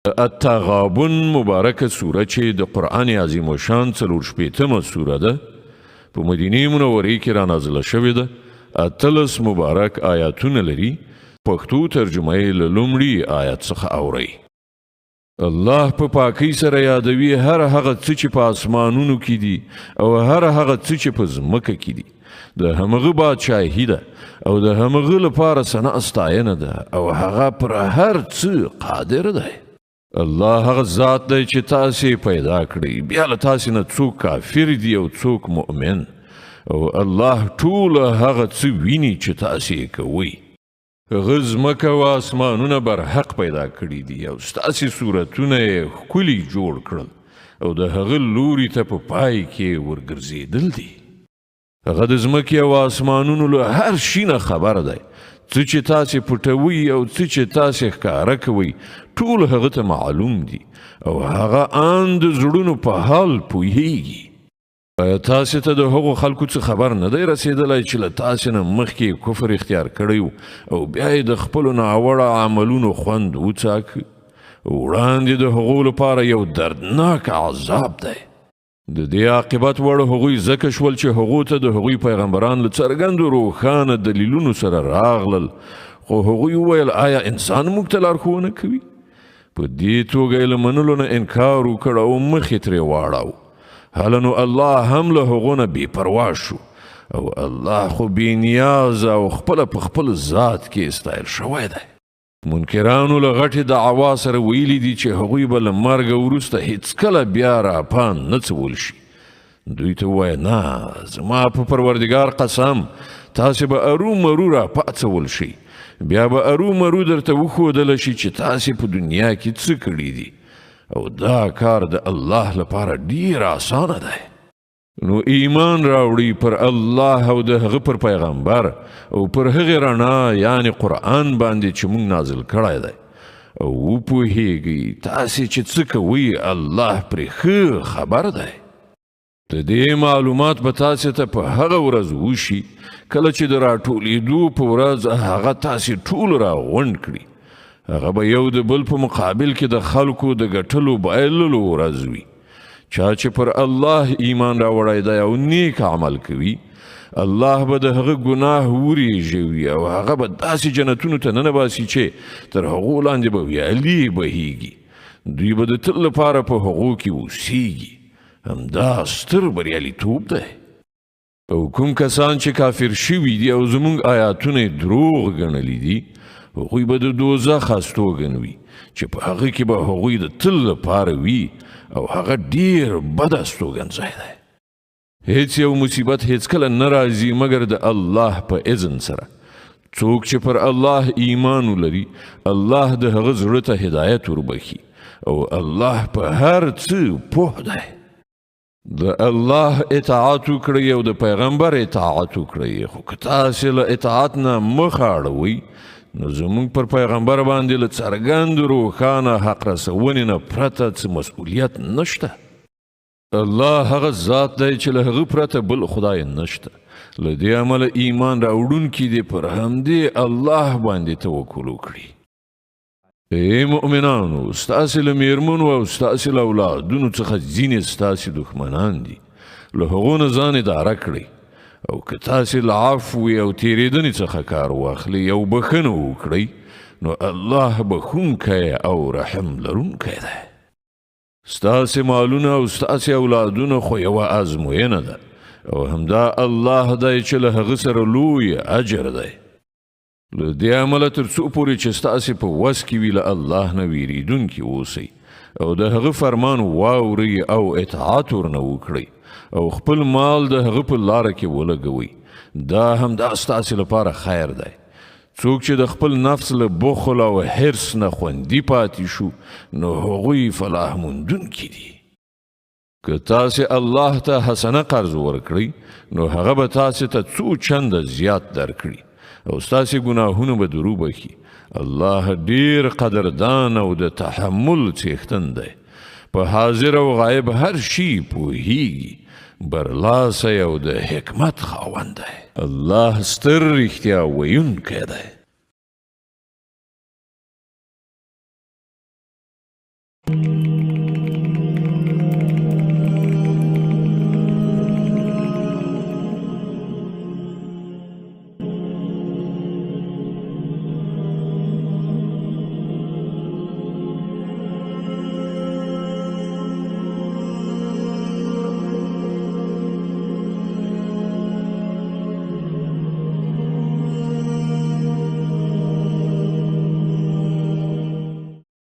التغابن مبارکه سوره چې د قرآن عظیم الشان 64مه سوره ده، په مدینه منورې کې را نازله شوې ده. 18 مبارک آیاتونه لري. پښتو ترجمه یې له لومړي آیت څخه اورئ. الله په پاکۍ سره یادوي هر هغه څه چې په آسمانونو کې دي او هر هغه څه چې په ځمکه کې دي. د همغه بادشاهي ده او د همغه لپاره ثنا ستاینه ده او هغه پر هر څه قادر دی. الله هغه ذات دی چې تاسې پیدا کړئ، بیا له تاسې نه څوک کافر دي او څوک مؤمن، او الله ټول هغه څه ویني چې تاسې یې کوئ. هغه ځمکه او آسمانونه برحق پیدا کړي دي او ستاسې صورتونه یې ښکلي جوړ کړل او د هغه لوري ته په پای کې ورګرځېدل دي. هغه د ځمکې او آسمانونو له هر شي نه خبر دی. څه چې تاسې پټوئ او څه چې تاسې ښکاره کوئ ټول هغه ته معلوم دي او هغه ان د زړونو په حال پوهیږي. آیا تاسې ته د هغو خلکو څه خبر نه دی رسېدلی چې له تاسې نه مخکې کفر اختیار کړی او بیا یې د خپلو ناوړه عملونو خوند وڅاکه؟ وړاندې د هغو لپاره یو دردناک عذاب دی. د دې عاقبت وړ هغوی ځکه شول چې هغو ته د هغوی پیغمبران له څرګندو روښانه دلیلونو سره راغلل، خو هغوی وویل آیا انسان موږ ته لارښوونه کوي؟ په دې توګه یې له منلو نه انکار وکړ او مخ یې ترې واړاوه. هله نو الله هم له هغو نه بې پروا شو او الله خو بې نیازه او خپله په خپل ذات کې ستایل شوی دی. منکرانو له غټې دعوا سره ویلي دي چې هغوی به له مرګه وروسته هیڅکله بیا راپان نه څول شي. دوی ته ووایه نه، زما په پروردګار قسم، تاسې به ارومرو راپاڅول شئ، بیا به ارومرو درته وښودله شي چې تاسې په دنیا کې څه کړي دي، او دا کار د الله لپاره ډیر اسانه دی. نو ایمان راوړي پر الله او د هغه پر پیغمبر او پر هغې رڼا یعنی قرآن باندې چې موږ نازل کړی دی، او وپوهیږئ تاسې چې څه کوئ الله پرې ښه خبر دی. د دې معلومات به تاسې ته په هغه ورځ وشي کله چې د راټولېدو په ورځ هغه تاسې ټول راغونډ کړي. هغه به یو د بل په مقابل کې د خلکو د ګټلو بایللو ورځ وي. چا چې پر الله ایمان راوړی دی او نیک عمل کوي، الله به د هغه ګناه وریژوي او هغه به داسې جنتونو ته ننباسي چې تر هغو لاندې به ویالې بهیږي. دوی به د تل لپاره په هغو کې اوسیږي. همدا ستر بریالیتوب دی. او کوم کسان چې کافر شوي دي او زموږ آیاتونه یې دروغ ګڼلي دي، هغوی به د دوزخ استوګن وي چې په هغه کې به هغوی د تل لپاره وي، او هغه ډیر بد استوګنځای دی. هیڅ یو مصیبت هیڅکله نه راځي مګر د الله په اذن سره. څوک چې پر الله ایمان ولري، الله د هغه زړه ته هدایت وربښي او الله په هر څه پوه دی. د الله اطاعت وکړئ او د پیغمبر اطاعت وکړئ، خو که تاسې له اطاعت نه مخ اړوئ نو زموږ پر پیغمبر باندې له څرګند روښانه حق رسونې نه پرته څه مسؤلیت نشته. الله هغه ذات دی چې له هغه پرته بل خدای نشته. له دې امله ایمان راوړونکي دې پر همدې الله باندې توکل وکړي. ای مؤمنانو، ستاسې له میرمنو او ستاسې له اولادونو څخه ځینې ستاسې دښمنان دي، له هغو نه ځان اداره کړئ، او که تاسې له عفوې او تېرېدنې څخه کار واخلئ او بښنه وکړئ، نو الله بښونکی او رحم لرونکی دی. ستاسې مالونه او ستاسې اولادونه خو یوه ازموینه ده، او همدا الله دی چې له هغه سره لوی اجر دی. له دې امله تر څو پورې چې ستاسې په وس کې وي له الله نه ویرېدونکي اوسئ او د هغه فرمان واورئ او اطاعت ورنه وکړئ او خپل مال د هغه په لاره کې ولګوئ. دا همدا ستاسې لپاره خیر دی. څوک چې د خپل نفس له بخل او حرص نه خوندي پاتې شو، نو هغوی فلاح موندونکي دي. که تاسې الله ته حسنه قرض ورکړئ، نو هغه به تاسې ته څو چنده زیات درکړي او ستاسې ګناهونه به دروبښي. الله ډیر قدردان او د تحمل څښتن دی. په حاضر او غایب هر شي پوهیږي، برلاسی او د حکمت خاوند دی. الله ستر رښتیا ویونکی دی. you.